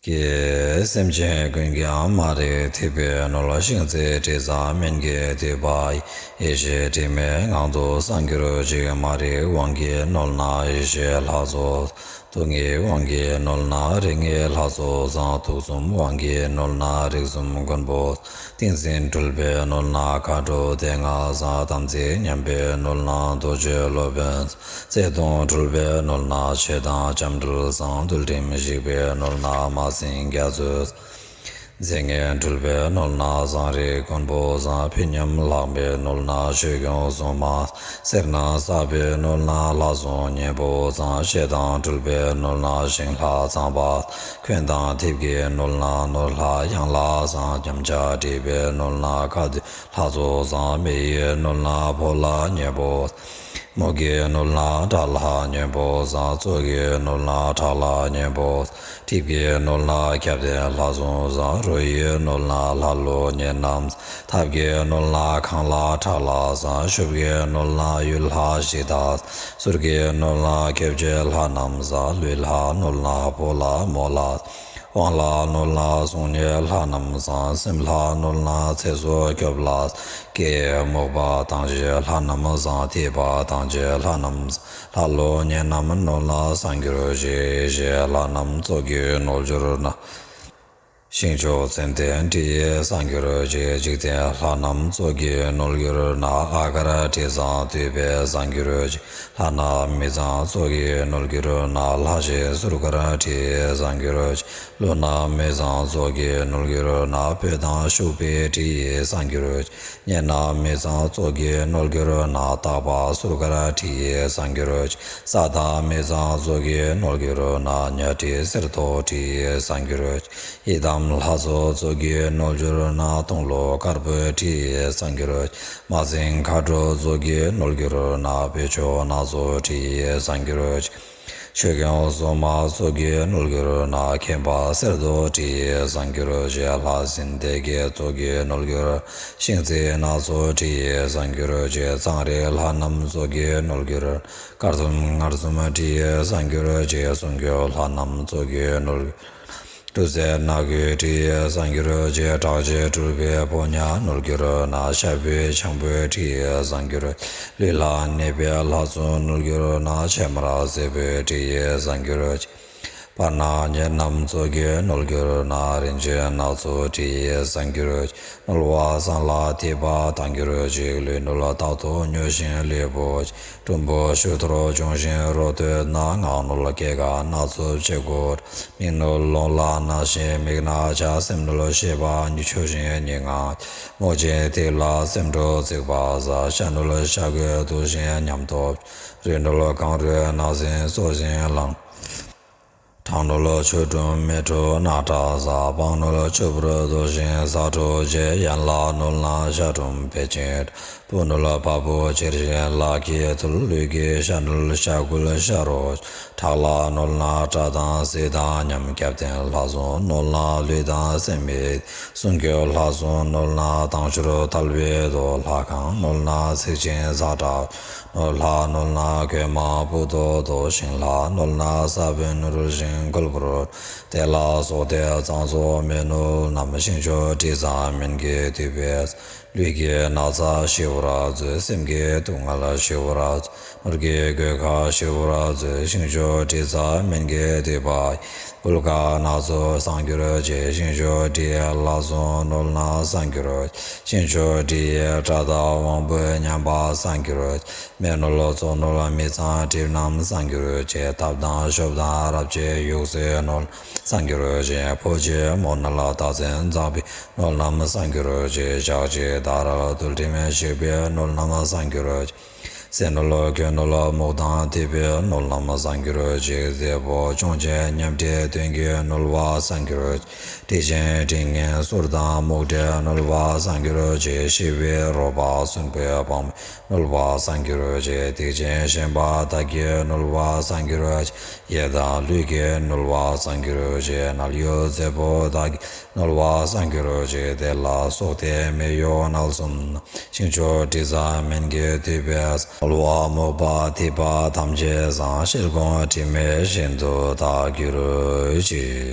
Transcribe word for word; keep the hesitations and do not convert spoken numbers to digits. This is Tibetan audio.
ཀྱེ། སེམས་ཅན་ཀུན་གྱི་མ་རིག་ཐེག་པའི་ནོར། ཤིང་རྩེ་དྲི་བཟང་སྨན་གྱི་བསྡུས་པ་ཡི། ཡེ་ཤེས་དྲི་མེད་ངང་དུ་སངས་གྱུར་ཅིག། མ་རིག་དབང་གིས་ནོར་ན་ཡེ་ཤེས་ལྷ་ཚོགས། དུག་ལྔའི་དབང་གིས་ནོར་ན་རིགས་ལྔའི་ལྷ་ཚོགས་བཟང་། དུག་གསུམ་དབང་གིས་ནོར་ན་རིགས་གསུམ་མགོན་པོ། ཏིང་འཛིན་འཁྲུལ་པས་ནོར་ན་མཁའ་འགྲོ་སྡེ་ལྔ་བཟང་། དམ་ཚིག་ཉམས་པས་ནོར་ན་རྡོ་རྗེ་སློབ་དཔོན། བརྩེ་གདུང་འཁྲུལ་པས་ནོར་ན་ཞེ་སྡང་ལྕམ་དྲལ་བཟང་། ཚུལ་ཁྲིམས་ཞིག་པས་ནོར་ན་མ་སྲིང་རྒྱ་མཚོའི། རྫས་ངན་འཁྲུལ་པས་ནོར་ན་བཟང་། རིགས་མགོན་པོ་བཟང་། ཕུད་ཉམས་ལྷག་པས་ནོར་ན་ཆོས་སྐྱོང་སྲུང་མ། སེར་སྣ་བསགས་པས་ནོར་ན་ལྷ་བཟང་གཉེན་པོ་བཟང་། ཞེ་སྡང་འཁྲུལ་པས་ནོར་ན་ཞིང་ལྷ་གཙང་པ། འཁོན་དང་ཐེབས་ཀྱིས་ནོར་ན་ནོར་ལྷ་ཡང་ལྷ་བཟང་། ཉམས་ཆག་འདྲེས་པས་ནོར་ན་བཀའ་སྡོད་ལྷ་ཚོགས་བཟང་། མེ་ཡིས་ནོར་ན་ཕོ་ལྷ་གཉེན་པོ། མོ་གིས་ནོར་ན་དགྲ་ལྷ་གཉེན་པོ་བཟང་། ཙོག་གིས་ནོར་ན་ཁྲག་ལྷ་གཉེན་པོ། གྲིབ་ཀྱིས་ནོར་ན་སྐྱབས་ལྡན་ལྷ་བཟང་བཟང་། རོ་ཡིས་ནོར་ན་ལྷ་ཀླུ་གཉན་རྣམས། ཐབས་ཀྱིས་ནོར་ན་ཁང་ལྷ་ཁྲག་ལྷ་བཟང་། ཤུབས་ཀྱིས་ནོར་ན་ཡུལ་ལྷ་གཞི་བདག། གསུར་གྱིས་ནོར་ན་སྐྱེ་བྱེད་ལྷ་རྣམས་བཟང་། ལུས་ལྷ་ནོར་ན་ཕོ་ལྷ་མོ་ལྷ། དབང་ལྷ་ནོར་ལ་གསུང་ཉན་ལྷ་རྣམས་བཟང་། སེམས་ལྷ་ནོར་ལ་ཚེ་སྲོག་སྐྱོབ་ལ། སྐྱེ་མུག་པ་དང་བཅས་ལྷ་རྣམས་བཟང་། ཐེག་པ་དང་བཅས་ལྷ་རྣམས་བཟང་། ལྷ་ཀླུ་གཉན་རྣམས་ནོར་ལ་བཟང་གྱུར་ཅིག། ཡེ་ཤེས་ལྷ་རྣམས་ཙོག་གིས་ནོར་གྱུར་ན། ཤིང་མཆོག་ཙན་དན་དྲི་ཡིས་བཟང་གྱུར་ཅིག། འཇིག་རྟེན་ལྷ་རྣམས་ཙོག་གིས་ནོར་གྱུར་ན། ཨ་གར་དྲི་བཟང་བསྡུས་པས་བཟང་གྱུར་ཅིག། ལྷ་ནག་མི་གཙང་ཙོག་གིས་ནོར་གྱུར་ན། ལྷ་བཞི་ཟུར་དཀར་དྲི་ཡིས་བཟང་གྱུར་ཅིག། ཀླུ་ནག་མི་གཙང་ཙོག་གིས་ནོར་གྱུར་ན། སྤོས་དང་ཤུག་པའི་དྲི་ཡིས་བཟང་གྱུར་ཅིག། གཉན་ནག་མི་གཙང་ཙོག་གིས་ནོར་གྱུར་ན། སྟག་པ་ཟུར་དཀར་དྲི་ཡིས་བཟང་གྱུར་ཅིག། ས་བདག་མི་གཙང་ཙོག་གིས་ནོར་གྱུར་ན། ཉ་སྤྲེལ་སེར་ཐོག་དྲི་ཡིས་བཟང་གྱུར་ཅིག། ཡི་དམ་ལྷ་ཚོགས་ཙོག་གིས་ནོར་གྱུར་ན། སྟོང་ལོ་དཀར་པོའི་དྲི་ཡིས་བཟང་གྱུར་ཅིག། མ་སྲིང་མཁའ་འགྲོ་ཙོག་གིས་ནོར་གྱུར་ན། བེའུ་ཆུང་ནག་ཚོགས་དྲི་ཡིས་བཟང་གྱུར་ཅིག། ཆོས་སྐྱོང་སྲུང་མ་ཙོག་གིས་ནོར་གྱུར་ན། མཁན་པོ་གསེར་མདོག་དྲི་ཡིས་བཟང་གྱུར་ཅིག། ལྷ་སྲིན་སྡེ་བརྒྱད་ཙོག་གིས་ནོར་གྱུར། ཤིང་རྩི་སྣ་ཚོགས་དྲི་ཡིས་བཟང་གྱུར་ཅིག། གཙང་རིས་ལྷ་རྣམས་ཙོག་གིས་ནོར་གྱུར། དཀར་གསུམ་མངར་གསུམ་དྲི་ཡིས་བཟང་གྱུར་ཅིག། གསུང་སྐྱོབ་ལྷ་རྣམས་ཙོག་གིས་ནོར་གྱུར། དྲི་ཟའི་སྣ་དགུའི་དྲི་ཡིས་བཟང་གྱུར་ཅིག། བྲག་ཅའི་སྤྲུལ་པའི་ཕོ་ཉ་ནོར་གྱུར་ན། ཤ་བོའི་ཆང་བུའི་དྲི་ཡིས་བཟང་གྱུར། ལུས་ལ་གནས་པའི་ལྷ་ཚོགས་ནོར་གྱུར་ན། ཕྱེ་མར་སེར་པོའི་དྲི་ཡིས་བཟང་གྱུར་ཅིག། བར་སྣང་གཉན་རྣམས་ཙོག་གིས་ནོར་གྱུར་ན། རིན་ཆེན་སྣ་ཚོགས་དྲི་ཡིས་བཟང་གྱུར་ཅིག། ནོར་བ་བཟང་ལ་ཐེག་པ་དང་གྱུར་ཅིག། ལུས་ནོར་རྟག་ཏུ་ཉོ་ཞིང་ལེགས་པོ་ཅིག། གྲུམ་བུ་ཆུ་གཏོར་འབྱུང་ཞིང་རོ་སྟོད་ན། ངག་ནོར་སྐྱེ་རྒ་སྣ་ཚོགས་བྱེད་དགུ། མིག་ནོར་ལོང་ལ་སྣང་ཞིང་མིག་ནག་ཆགས། སེམས་ནོར་ཤེས་པ་ཉིད་ཆོས་བཞིན་ཉིད་ངང་། རྨོངས་ཅན་ཐིག་ལ་སེམས་འགྲོ་རྩིག་པ་ཟ། ཤ་ནོར་ཤ་གོས་དུག་བཞིན་ཉམས་སྟོབས། རུས་ནོར་གངས་རུས་ནགས་གཟིག་སོགས་བཞིན་ལང་། གྲང་ནོར་ཆུ་གྲུམ་མེ་འཁྲུགས་རྣག་ཁྲག་ཟ། སྤང་ནོར་ཆུ་བུར་དུག་བཞིན་ཟ་འཕྲོག་བྱེད། ཡན་ལག་ནོར་ལ་ཤ་གྲུམ་བད་ཀན། སྤུ་ནོར་བ་སྤུ་གྱེར་བཞིན་ལག་གིས་འཐུལ། ལུས་ཀྱི་ཤ་ནོར་ཤ་ཁུ་ཤ་རོ། ཁྲག་ལ་ནོར་ན་སྐྲ་དང་གཟིག་དང་ཉམས། སྐྱབས་ལྡན་ལྷ་བཟང་ནོར་ལ་ལུས་དང་སེམས་མེད། གསུང་སྐྱོབ་ལྷ་བཟང་ནོར་ལ་དང་ཕྱུར་ཐལ་བའི་རྡོ། ལྷ་ཁང་ནོར་ལ་ཚིག་ཅན་ཟ་དྲག་ནོར་ལྷ་ནོར་ལ་གོས་མ་སྤུ་མདོག་མདོག་ཤིང་ལྷ་ནོར་ལ་ས་བོན་རུལ་ཞིང་གུལ་བུར། དེ་ལ་སོགས་ཏེ་གཙང་བཙོག་མེད་ནོར་རྣམས། ཤིང་མཆོག་དྲི་བཟང་སྨན་གྱི་བསྡུས་པས། ལུས་ཀྱི་ན་ཚ་ཞི་བར་མཛོད། སེམས་ཀྱི་སྡུག་བསྔལ་ཞི་བར་མཛོད། ནོར་གྱི་གོད་ཁ་ཞི་བར་མཛོད། ཤིང་མཆོག་དྲི་བཟང་སྨན་གྱི་བསྡུས་པ། ཡི་དམ་ལྷ་ཚོགས་བཟང་གྱུར་ཅིག། ཤིང་མཆོག་དྲི་ཡི་ལྷ་བཟང་ནོར་ལ་བཟང་གྱུར་ཅིག། ཤིང་མཆོག་དྲི་ཡི་དགྲ་དང་དབང་པོའི་ཉམས་པ་བཟང་གྱུར་ཅིག། མེ་ནོར་ཚོགས་ནོར་མི་གཙང་གྲིབ་རྣམས་བཟང་གྱུར་ཅིག། ཐབ་དང་ཤོབ་དང་རབ་ཀྱི་ཡུགས་སའི་ནོར་བཟང་གྱུར་ཅིག། ཕོ་རྗེ་མོ་ནོར་ལ་རྟགས་མཚན་འཛག་པའི་ནོར་རྣམས་བཟང་གྱུར་ཅིག། ཞག་གཅིག་ལྟར་ཚུལ་ཁྲིམས་ཞིག་པའི་ནོར་རྣམས་བཟང་གྱུར་ཅིག། ཟས་ནོར་གོས་ནོར་མུག་དང་ཐིགས་པའི་ནོར་རྣམས་བཟང་གྱུར་ཅིག། གཟེར་པོ་གཅོང་ཆེན་ཉམས་དྲེགས་གདོན་གྱི་ནོར་བ་བཟང་གྱུར་ཅིག། དྲི་ཆེན་དྲི་ངན་གསུར་དང་མུག་འདྲེས་ནོར་བ་བཟང་གྱུར་ཅིག། ཤི་བའི་རོ་པ་སྲུན་པོའི་པང་མའི་ནོར་བ་བཟང་གྱུར་ཅིག། སྡིག་ཅན་ཞེན་པ་དག་གི་ནོར་བ་བཟང་གྱུར་ཅིག། ཡས་དང་ལུས་ཀྱི་ནོར་བ་བཟང་གྱུར་ཅིག། རྣལ་འབྱོར་རྫས་པོ་དག་གི་ནོར་བ་བཟང་གྱུར་ཅིག། དེ་ལ་སོགས་ཏེ་མི་གཡོ་རྣམ་གསུམ། ཤིང་མཆོག་དྲི་བཟང་སྨན་གྱི་བསྡུས་པས། ནོར་བ་མུག་པ་ཐིགས་པ་ཐམས་ཅད་བཟང་། ཤེལ་སྒོང་དྲི་མེད་བཞིན་དུ་དག་གྱུར་ཅིག།